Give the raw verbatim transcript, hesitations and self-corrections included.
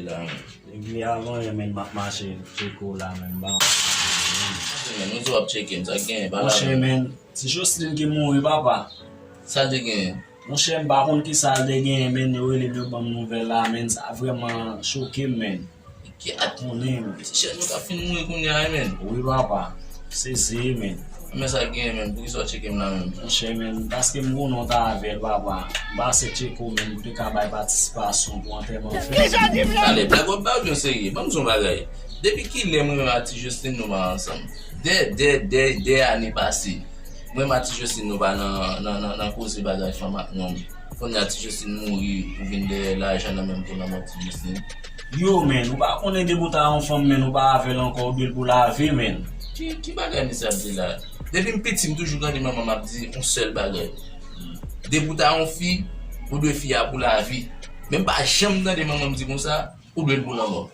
la, men. Depi avan yè, men, m ap mache tcheke w la, men, m pa. Men, nou di w ap tcheke m, sa k genyen, pa la. Monchè, men, ti Jocelyn ki mouri, papa. Sa l te genyen? Monchè, m pa konn ki sa l te genyen, men, yo rele m, yo ban m nouvèl la, men, sa vrèman choke m, men. Ki at Konnen, men. Ti chèz yo ka fin mouri kounye a, men. Wi, papa. Sezi, men. Men sa k genyen, men. Poukisa w tcheke m la, men? Monchè, men, paske m konnen w ta avè l, papa. M pase tcheke w, men, m te ka bay patisipasyon pou antèman w fè. Talè, blag w ap bay oubyen w serye? Ban m di w yon bagay. Depi kilè mwen menm ak Ti Jocelyn nou pa ansanm? Dè, dè, dè, dè ane pase. Mwen menm ak Ti Jocelyn nou pa nan, nan, nan, nan koze bagay fanm ak nonm. Kounye a Ti Jocelyn mouri, ou vin dèyè lajan nan menm pou lanmò Ti Jocelyn. Yo, men, ou pa konnen depi w ta yon fanm, men, ou pa avè l ankò, ou dwe l pou lavi, men. Ki, ki bagay misye ap di la? Depi m piti, m toujou tande manman m ap di yon sèl bagay. Depi w ta yon fi, ou dwe fi a pou lavi. Men m pa janm tande manman m di konsa, ou dwe l pou lanmò.